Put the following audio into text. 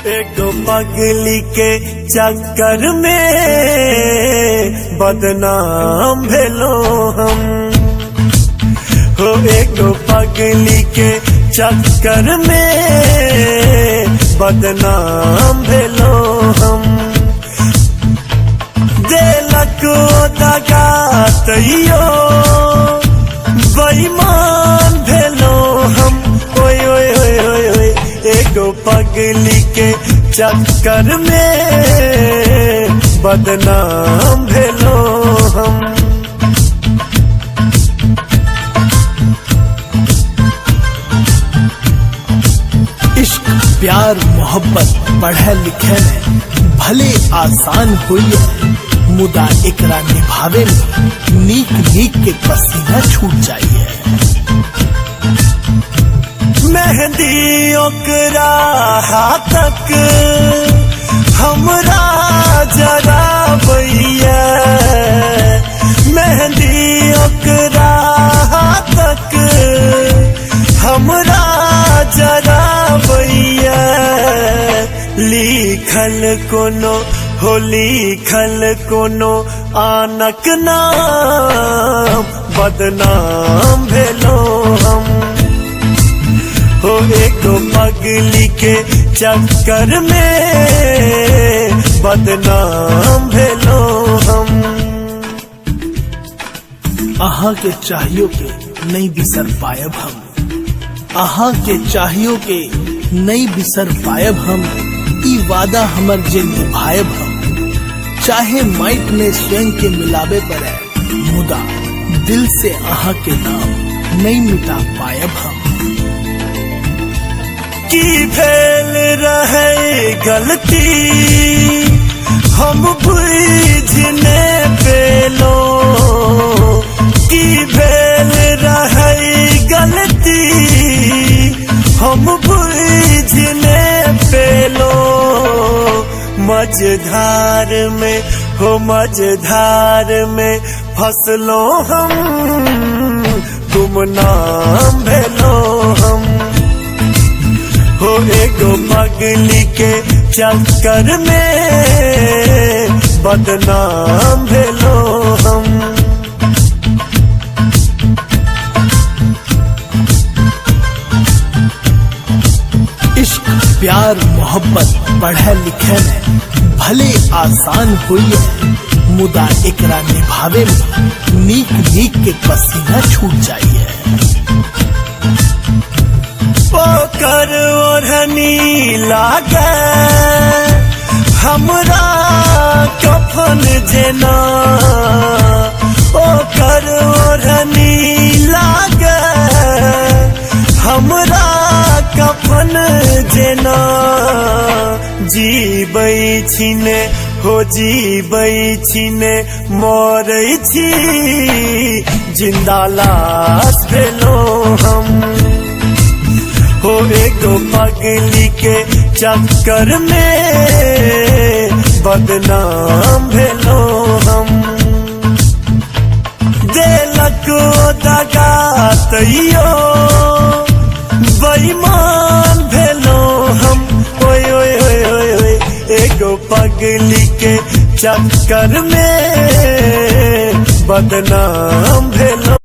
एगो पगली के चक्कर में बदनाम भेलो हम। हो एगो पगली के चक्कर में बदनाम भेलो हम। देलक दगा तैयो बेईमान भेलो हम। ओए ओए ओए ओए ओए एगो पगली के चक्कर में बदनाम भेलो हम। इश्क प्यार मोहब्बत पढ़े लिखे में भले आसान होइए, मुदा एकरा निभावे में नीक नीक के पसीना छूट जाइए। मेहंदी ओकरा हाथक हमरा जरा बैया। मेहंदी ओकरा हाथक हमरा जरा बैया। लिखल कोनो हो लिखल कोनो आनक नाम बदनाम भेलो हम। हो एगो पगली के चक्कर में बदनाम भेलो हम। अहाँ के चाहियो के नहीं बिसर पायब हम। अहाँ के चाहियो के नहीं बिसर पायब हम। ई वादा हमर जे निभायब हम। चाहे माइट में स्वयं के मिलावे पड़े, मुदा दिल से अहाँ के नाम नहीं मिटा पायब हम। की भेल रहे गलती हम बुझने पेलो। की भेल रहे गलती हम बुझने पेलो। मझधार में हो मझधार में फसलो हम गुमनाम भेलो हम। हो एगो पगली के चक्कर में बदनाम भेलो हम। इश्क प्यार मोहब्बत पढ़े लिखे में भले आसान होइए, मुदा एकरा निभावे में नीक नीक के पसीना छूट जाइए। ओकर ओढ़नी लागे हमरा कफन जेना। ओकर ओढ़नी लागे हमरा कफन जेना। जीबै छिने हो जीबै छिने मरै छी जिंदा लाश भेलो हम। हो एगो पगली के चक्कर में बदनाम भेलो हम। देलक दगा तैयो बेईमान भेलो हम। ओए ओए ओए ओए ओए एगो पगली के चक्कर में बदनाम भेलो।